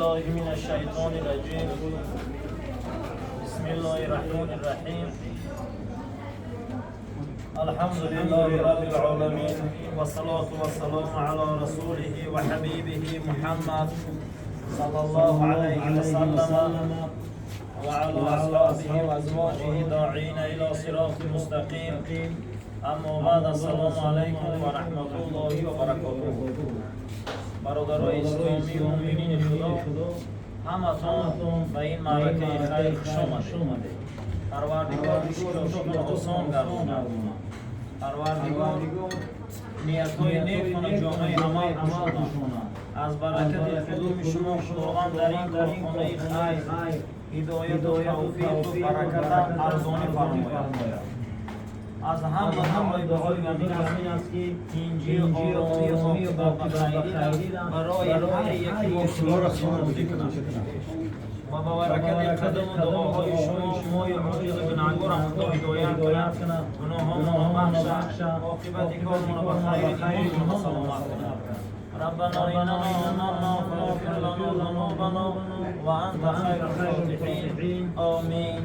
الله من الشيطان الرجيم. بسم الله الرحمن الرحيم. الحمد لله رب العالمين، والصلاة والسلام على رسوله وحبيبه محمد صلى الله عليه وسلم وعلى أصحابه وأزواجه داعين إلى صراط مستقيم. أما بعد، السلام عليكم ورحمة الله وبركاته. Бародарои исломӣ, муъминини Худо, ҳаматон ба ин маъракаи хайр хуш омадед. Парвардигор мушкилотро осон гардонад. Парвардигор ниятҳои некона ҷомаи амал пӯшонад. Аз баракати қудуми шумо Худованд дар ин корхонаи хайр ҳидояту тавфиқу бараката арзонӣ фармояд. Аз ҳама дуои бузург ҳамин аст, ки тинҷӣ, оромӣ, оқибат ба хайрӣ барои ҳар яки мо шумо кунад ва ба баракати қадаму дуоҳои шумо мои оҷизу гунаҳгорам Худо ҳидоят кунад, гуноҳонро бахшад, оқибати кормонро ба хайри имонро саломат кунад. ربنا إننا آمنا فاغفر لنا ذنوبنا وأنت خير الفاتحين. آمين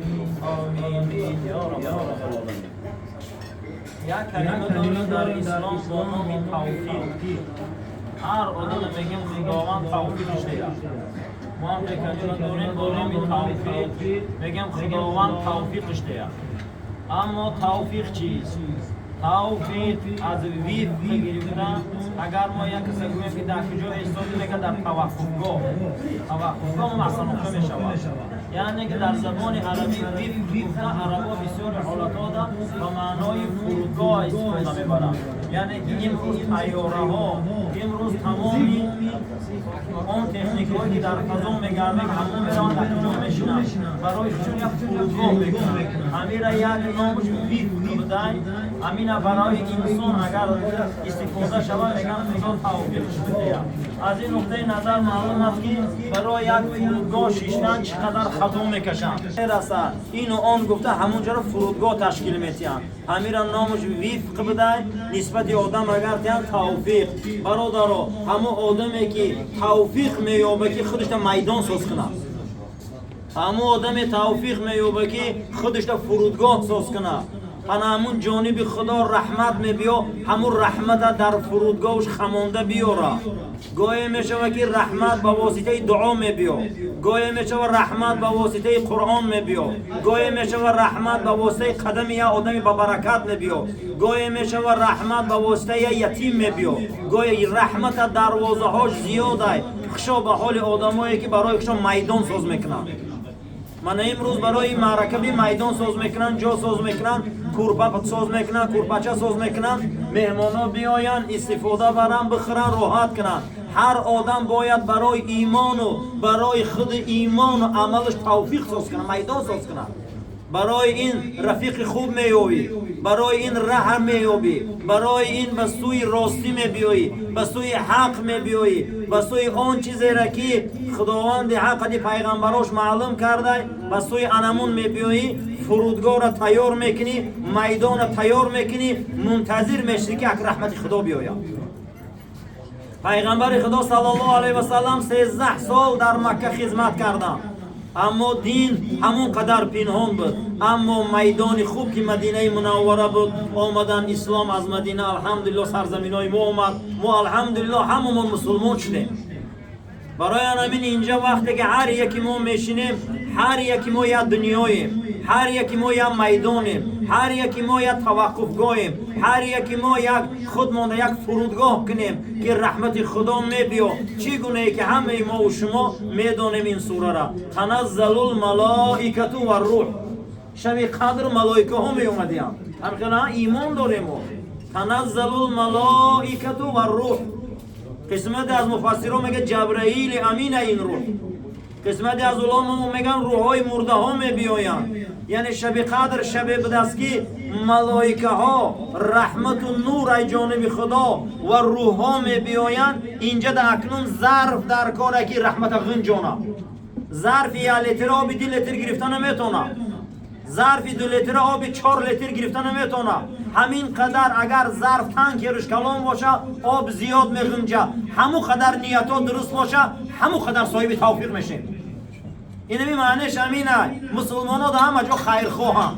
آمين يا رب العالمين. Як калима дорем дар ислом бо номи тавфиқ. Ҳар одаме мегем, Худованд тавфиқш диҳад. Мо ҳам як калима дорем бо номи тавфиқ, мегем, Худованд тавфиқш диҳад. Аммо тавфиқ чист? Тавфиқ аз вифқ гирифта. Агар мо як каса гӯем, ки дар куҷо истоди, мега, дар таваққуфгоҳ. Таваққуфгоҳ масанохта мешавад. Яъне ки дар забони арабӣ вифқ гуфта, арабо бисёри ҳолатҳода ба маънои фурудгоҳ истифода мебаранд. Яъне ки имрӯз тайёраҳо, имрӯз тамоми он техникаҳое, ки дар фазо мегарданд, ҳамон мераванд, дар куҷо мешинанд? Барои чун як фурудгоҳ мекунанд. Ҳамира як номаш вифқ будай. Ҳамина барои инсон агар истифода шавад, мегӯянд, Худо тавфиқш бидиҳад. Аз ин нуқтаи назар маълум аст, ки барои як фурудгоҳ шиштан чӣ қадар хато мекашанд, мерасад, ину он гуфта, ҳамонҷоро фурудгоҳ ташкил метиҳанд. Ҳамира номаш вифқ будай. Нисбати одам агар тиҳанд тавфиқ, бародаро, ҳамон одаме, ки тавфиқ меёба, ки худашта майдон соз кунад, ҳамон одаме тавфиқ меёба, ки худашта фурудгоҳ соз кунад, ана ҳамун ҷониби Худо раҳмат мебиё, ҳамун раҳмата дар фурудгоҳш хамонда биёра. Гоҳе мешава, ки раҳмат ба воситаи дуо мебиё, гоҳе мешава, раҳмат ба воситаи Қуръон мебиё, гоҳе мешава, раҳмат ба воситаи қадами як одами ба баракат мебиё, гоҳе мешава, раҳмат ба воситаи як ятим мебиё. Гоҳе раҳмата дарвозаҳош зиёдай. Хушо ба ҳоли одамое, ки барои хушо майдон соз мекунанд. Мана имрӯз барои ин маърака би майдон соз мекунанд, ҷо соз мекунанд, курпа соз мекунанд, курпача соз мекунанд, меҳмонҳо биёянд, истифода баранд, бихӯранд, роҳат кунанд. Ҳар одам бояд барои имону барои худи имону амалаш тавфиқ соз кунад, майдон соз кунад. Барои ин рафиқи хуб меёбӣ, барои ин раҳа меёбӣ, барои ин ба сӯи ростӣ мебиёӣ, ба сӯи ҳақ мебиёӣ, ба сӯи он чизеро, ки Худованди ҳақ қади пайғамбарош маълум кардай, ба сӯи анамун мебиёӣ. Фурудгоҳро тайёр мекунӣ, майдонро тайёр мекунӣ, мунтазир мешавӣ, ки ак раҳмати Худо биёяд. Пайғамбари Худо саллаллоҳу алайҳи васаллам 13 сол дар Макка хизмат карданд, аммо дин ҳамон қадар пинҳон буд. Аммо майдони хуб, ки Мадинаи Мунаввара буд, омадан ислом аз Мадина, алҳамдулилло, сарзаминои мо омад. Мо, алҳамдулилло, ҳамамон мусулмон шудем. Барои ҳамин инҷа вақте ки ҳар яки мо мешинем, ҳар яки мо як дунёем, ҳар яки мо як майдонем, ҳар яки мо як таваққуфгоҳем, ҳар яки мо як худ монда як фурудгоҳ кунем, ки раҳмати Худо мебиё. Чӣ гунае ки ҳамаи мову шумо медонем ин сурара: تنزل الملائكة والروح. Шаби Қадр малоикаҳо меомадиянд. Ҳамхела имон дорем мо. تنزل الملائكة والروح. Қисмате аз муфассирон мегӯяд, Ҷабраили Амина ин рӯҳ. Қисмате аз уламо мегӯянд, рӯҳҳои мурдаҳо мебиёянд. Яъне шаби Қадр шабе будаст, ки малоикаҳо, раҳмату нур ай ҷониби Худо ва рӯҳҳо мебиёянд. Инҷа да акнун зарф дар коре, ки раҳмата ғинҷона. Зарфи 1 литр оби 2 литр гирифта наметавонад, зарфи 2 литра оби 4 литр гирифта наметавонад. Ҳамин қадар агар зарф танкерш калон боша, об зиёд меғунҷа. Ҳаму қадар ниятҳо дуруст боша, ҳаму қадар соҳиби тавфиқ мешем. Инами маънеш ҳаминай. Мусулмонҳо дар ҳама ҷо хайрхоҳанд.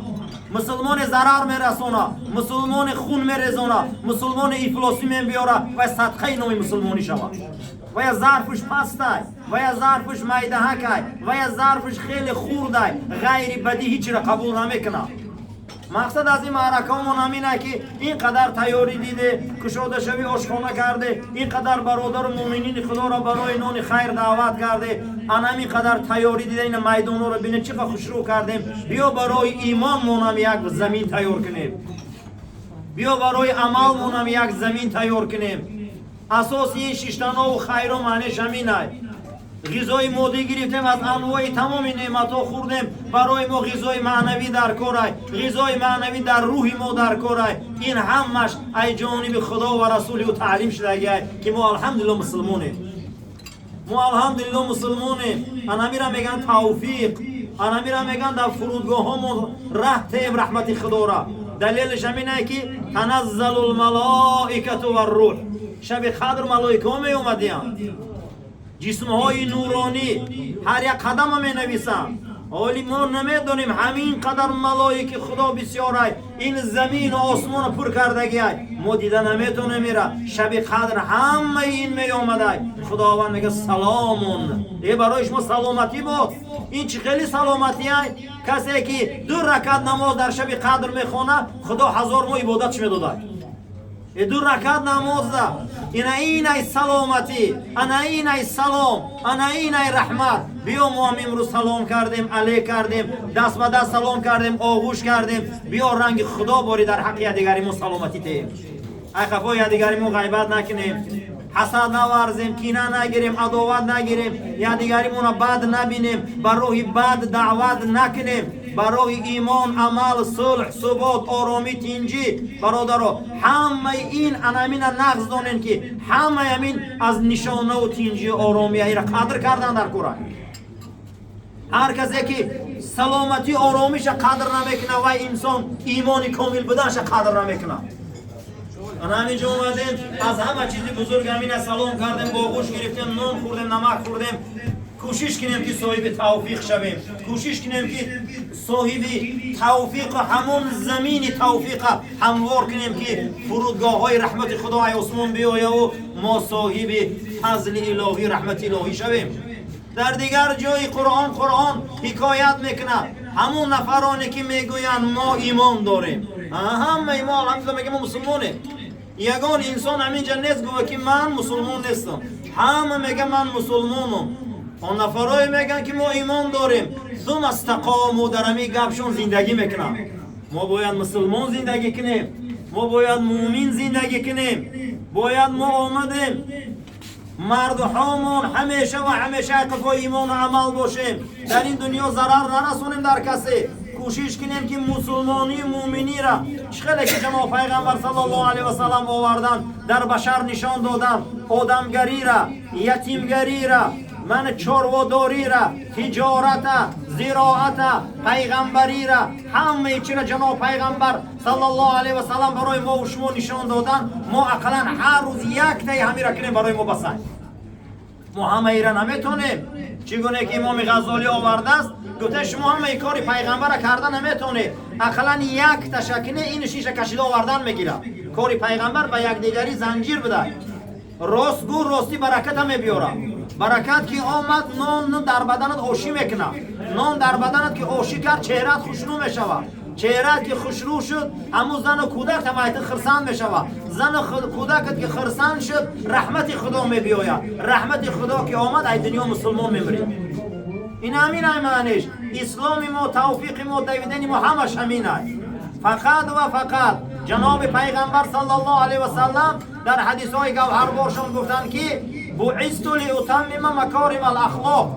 Мусулмоне зарар мерасона, мусулмоне хун мерезона, мусулмоне ифлосӣ мебиёра, вай садқаи номи мусулмонӣ шавад. Вая зарфуш пастай, вая зарфуш майдаҳакай, вая зарфуш хеле хурдай, ғайри бадӣ ҳичро қабул намекунад. Мақсад аз ин маъракаҳомон ҳамин ки ин қадар тайёрӣ диде, кушодашавӣ ошхона карде, ин қадар бародару муъминини худоро барои нони хайр даъват карде, ана ҳамин қадар тайёрӣ дида, ина майдонҳоро бине, чӣ қадр хушрӯ кардем. Биё барои имон монам як замин тайёр кунем, биё барои амал монам як замин тайёр кунем. Асоси ин шиштанову хайро маънеш ҳаминай. Ғизои моддӣ гирифтем, аз анвои тамоми неъматҳо хӯрдем, барои мо ғизои маънавӣ дар корай, ғизои маънавӣ дар рӯҳи мо дар корай. Ин ҳамаш ай ҷониби Худо ва расули ӯ таълим шудагиай, ки мо алҳамдулилло мусулмонем, мо алҳамдулилло мусулмонем. Анамира меган тавфиқ, анамира меган дар фурудгоҳҳомо раҳ теем раҳмати Худора. Далелиш ҳаминае ки таназзалу лмалоикату варрӯҳ, шаби қадр малоикаҳо меомадиянд, ҷисмҳои нуронӣ ҳар як қадама менависанд. Ҳоли мо намедонем, ҳамин қадар малоики Худо бисёрай, ин замину осмоно пур кардагиай, мо дида наметонем. Ира шаби қадр ҳамаи ин меомадай. Худованд мега: «Саломун», э барои шумо саломатӣ бод. Ин чӣ хели саломатиай? Касе ки ду ракат намоз дар шаби қадр мехонад, Худо 1000 моҳ ибодатш медодай. Э ду ракат намозда ина инай саломатӣ, ана инай салом, ана инай раҳмат. Биё, мо ҳам имрӯз салом кардем, алек кардем, даст ба даст салом кардем, оғӯш кардем. Биё, ранги Худо бори дар ҳаққи якдигари мо саломатӣ теем. Ай қафои якдигари мо ғайбат накунем, ҳасад наварзем, кина нагирем, адоват нагирем, якдигаримона бад набинем, ба роҳи бад даъват накунем, ба роҳи имон, амал, сулҳ, субот, оромӣ, тинҷӣ. Бародаро, ҳамаи ин анамина нағз донем, ки ҳамаи амин аз нишонаву тинҷию оромӣ ира қадр кардан дар кора. Ҳар касе ки саломатӣ, оромиша қадр намекунад, вай инсон имони комил буданша қадр намекунад. Ана ҳамин ҷо омадем, аз ҳама чизи бузург ҳамина: салом кардем, оғӯш гирифтем, нон хӯрдем, намак хӯрдем. Кӯшиш кунем, ки соҳиби тавфиқ шавем, кӯшиш кунем, ки соҳиби тавфиқу ҳамон замини тавфиқа ҳамвор кунем, ки фурудгоҳҳои раҳмати Худо ай осмон биёяву мо соҳиби фазли илоҳӣ, раҳмати илоҳӣ шавем. Дар дигар ҷои Қуръон Қуръон ҳикоят мекунад ҳамон нафароне ки мегӯянд: «Мо имон дорем». Ҳамаи мо алҳамдулилла мегӯем: «Мо мусулмонем». Ягон инсон ҳаминҷа нест гӯя, ки ман мусулмон нестам. Ҳама мега: «Ман мусулмонам». Он нафарое мегӯянд, ки мо имон дорем, сума стақому, дар ҳамин гапшон зиндагӣ мекунанд. Мо бояд мусулмон зиндагӣ кунем, мо бояд муъмин зиндагӣ кунем. Бояд мо омадем, мардҳомон ҳамеша ва ҳамеша қафои имону амал бошем, дар ин дунё зарар нарасонем дар касе, кӯшиш кунем, ки мусулмонӣ, муъминира чӣ хеле ки ҷаноб пайғамбар саллаллоҳу алайҳи васаллам овардан, дар башар нишон додан, одамгарира, ятимгарира, ман чорводорира, тиҷората, зироата, пайғамбарира, ҳамаи чира ҷаноб пайғамбар саллаллоҳу алайҳи васаллам барои мо шумо нишон додан, мо ақаллан ҳар рӯз яктаи ҳамира кунем, барои мо басай. Мо ҳамаира наметонем. Чӣ гуне ки имоми Ғаззолӣ овардааст, гуфта: шумо ҳамаи кори пайғамбара карда наметонед, ақаллан якташа кине, ин шиша кашида овардан мегирад. Кори пайғамбар ба якдигарӣ занҷир будай. Ростгӯ, ростӣ бараката мебиёрад. Баракат ки омад, нон дар баданат ошӣ мекунад. Нон дар баданат ки ошӣ кард, чеҳраат хушрӯ мешавад. Чеҳраат ки хушрӯ шуд, ҳамун зану кӯдак тамайти хирсанд мешавад. Зану кӯдакат ки хирсанд шуд, раҳмати Худо мебиёяд. Раҳмати Худо ки омад, ай дунё мусулмон мемирӣ. Ин ҳамин ай маъниш. Исломи мо, тавфиқи мо, давидани мо ҳамаш ҳамин ай. Фақат ва фақат ҷаноби пайғамбар саллаллоҳу алайҳи васаллам дар ҳадисҳои гавҳарборшон гуфтанд, ки буисту лиутаммима макорима ахлоқ,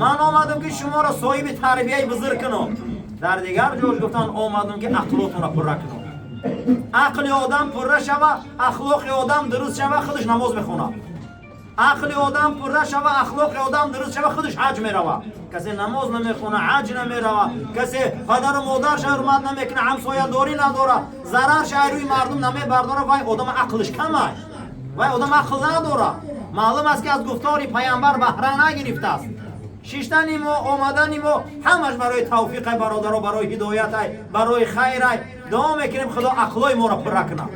ман омадам, ки шуморо соҳиби тарбияи бузург кунам. Дар дигар ҷош гуфтанд: «Омадам, ки ақлотонро пурра кунам». Ақли одам пурра шава, ахлоқи одам дуруст шава, худаш намоз мехонад. Ақли одам пурра шава, ахлоқи одам дуруст шава, худаш ҳаҷ мерава. Касе намоз намехона, ҳаҷ намерава, касе падару модарша ҳурмат намекуна, ҳамсоядорӣ надора, зарарша рӯи мардум намебардора, вай одам ақлиш камай, вай одам ақл надора. Маълум аст, ки аз гуфтори паямбар баҳра нагирифтааст. Шиштани мо, омадани мо ҳамаш барои тавфиқай, бародаро, барои ҳидоятай, барои хайрай. Дуо мекунем, Худо ақлои моро пурра кунад,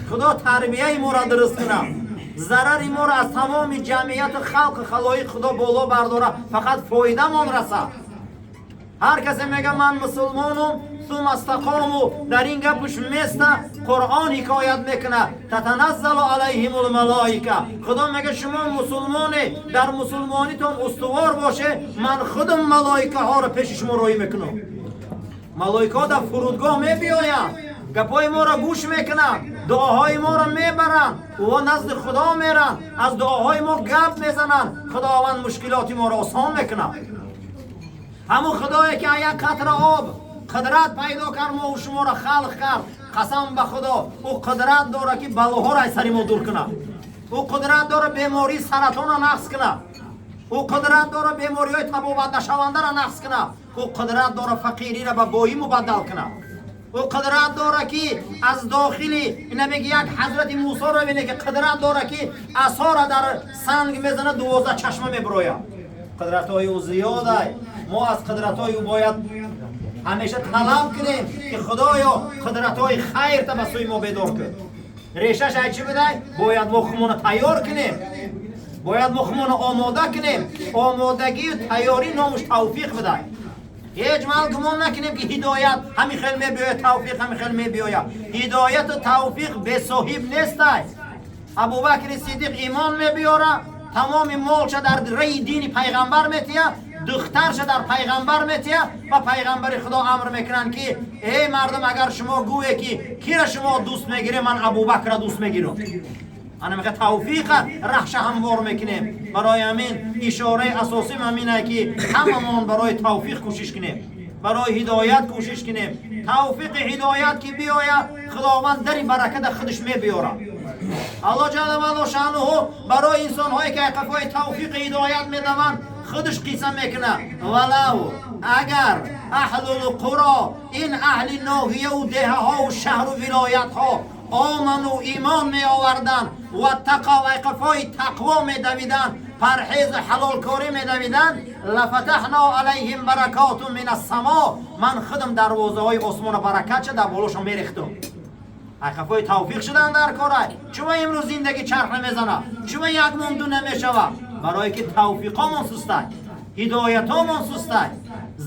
Худо тарбияи моро дуруст кунад, зарари моро аз тамоми ҷамъияту халқу халоиқ Худо боло бардора, фақат фоидамон расад. Ҳар касе мега ман мусулмонум, ثم استقاموا, дар ин гапш места. Қуръон ҳикоят мекунад: تتنزل عليهم الملائكة. Худо мега, шумо мусулмоне, дар мусулмонитон устувор боше, ман худам малоикаҳоро пеши шумо роҳӣ мекунам. Малоикаҳо дар фурудгоҳ мебиёянд, гапҳои моро гӯш мекунанд, дуоҳои моро мебаранд, ӯ назди Худо меранд, аз дуоҳои мо гап мезананд. Худованд мушкилоти моро осон мекунад. Ҳамун Худое, ки як қатра об қудрат пайдо кард, мо шуморо халқ кард, қасам ба Худо, ӯ қудрат дорад, ки балоҳоро аз сари мо дур кунад. Ӯ қудрат дорад, бемории саратонро нақс кунад. Ӯ қудрат дорад, бемориҳои табобатнашавандаро нақс кунад. Ӯ қудрат дорад, фақириро ба боӣ мубаддал кунад. Ӯ қудрат дорад, ки аз дохили ина меги як ҳазрати Мусоро бине, ки қудрат дорад, ки асора дар санг мезанад, 12 чашма мебирояд. Қудратҳои ӯ зиёдай. Мо аз қудратҳои ӯ бояд ҳамеша талаб кунем, ки Худоё, қудратҳои хайрта ба сӯи мо бедор кун. Решаш ай чӣ будай? Бояд мо худмона тайёр кунем, бояд мо худмона омода кунем. Омодагию тайёрӣ номуш тавфиқ будай. Ҳеҷ маҳал гумон накунем, ки ҳидоят ҳамин хел мебиёяд, тавфиқ ҳамин хел мебиёяд. Ҳидояту тавфиқ бесоҳиб нестай. Абубакри Сидиқ имон мебиёра, тамоми молша дар раи дини пайғамбар метия, духтарша дар пайғамбар метия ва пайғамбари Худо амр мекунанд, ки эй мардум, агар шумо гӯе, ки кира шумо дӯст мегирем, ман Абубакра дӯст мегирам. Ана меха тавфиқа раҳша ҳамвор мекунем. Барои ҳамин ишораи асосим ҳамин ки ҳамамон барои тавфиқ кӯшиш кунем, барои ҳидоят кӯшиш кунем. Тавфиқи ҳидоят ки биёяд, Худованд дари бараката худаш мебиёрад. Аллоҳ ҷалла ваало шаънуҳу барои инсонҳое, ки қафои тавфиқи ҳидоят медаванд, худаш қисса мекунад: ولو агар أهل القرى, ин аҳли ноҳияву деҳаҳову шаҳру вилоятҳо, آمنوا имон меоварданд, واتقوا қафои тақво медавиданд, парҳезу ҳалолкорӣ медавиданд, لفتحنا عليهم بركات من السماء, ман худам дарвозаҳои осмона баракатша дар болошон мерехтум. Қафои тавфиқ шудан дар корай. Чума имрӯз зиндагӣ чарх намезанад, чума як монду намешавад? Барое ки тавфиқомон сустай, ҳидоятомон сустай,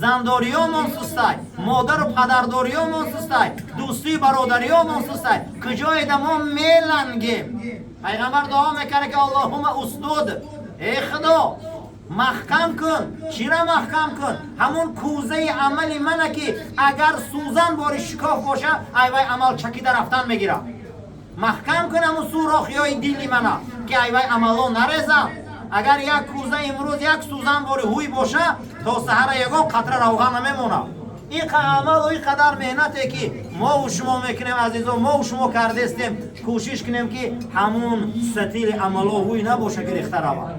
зандориёмон сустай, модару падардориёмон сустай, дӯстию бародариёмон сустай. Куҷоеда мо мелангем? Пайғамбар дуо мекард, ки اللهم اشدد, эй Худо, маҳкам кун. Чира маҳкам кун? Ҳамун кӯзаи амали мана, ки агар сӯзан бори шикоф боша, айвай амал чакида рафтан мегирад. Маҳкам кун ҳамун сӯрохиҳои дили мана, ки айвай амало нарезам. Агар як кӯза имрӯз як сӯзан бори ҳуй боша, то саҳара ягон қатра равған намемонад. Ин амалу ин қадар меҳнате, ки мову шумо мекунем, азизо, мову шумо кардестем, кӯшиш кунем, ки ҳамун сатили амало ҳуй набоша, ки рехта равад.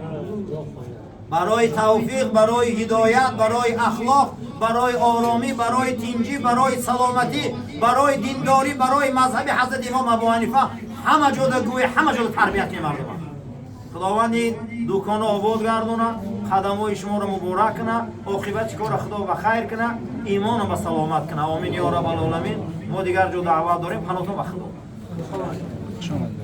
Барои тавфиқ, барои ҳидоят, барои ахлоқ, барои оромӣ, барои тинҷӣ, барои саломатӣ, барои диндорӣ, барои мазҳаби ҳазрати имом Абу Ҳанифа ҳама ҷода гӯе, ҳама ҷода тарбият кунем мардума. Худованд ин дуконро обод гардона, қадамҳои шуморо муборак куна, оқибати корро Худо ба хайр куна, имоно ба саломат куна. Омин ё раббал оламин. Мо дигар ҷо даъват дорем. Панотон ба Худо. Хуш омадед.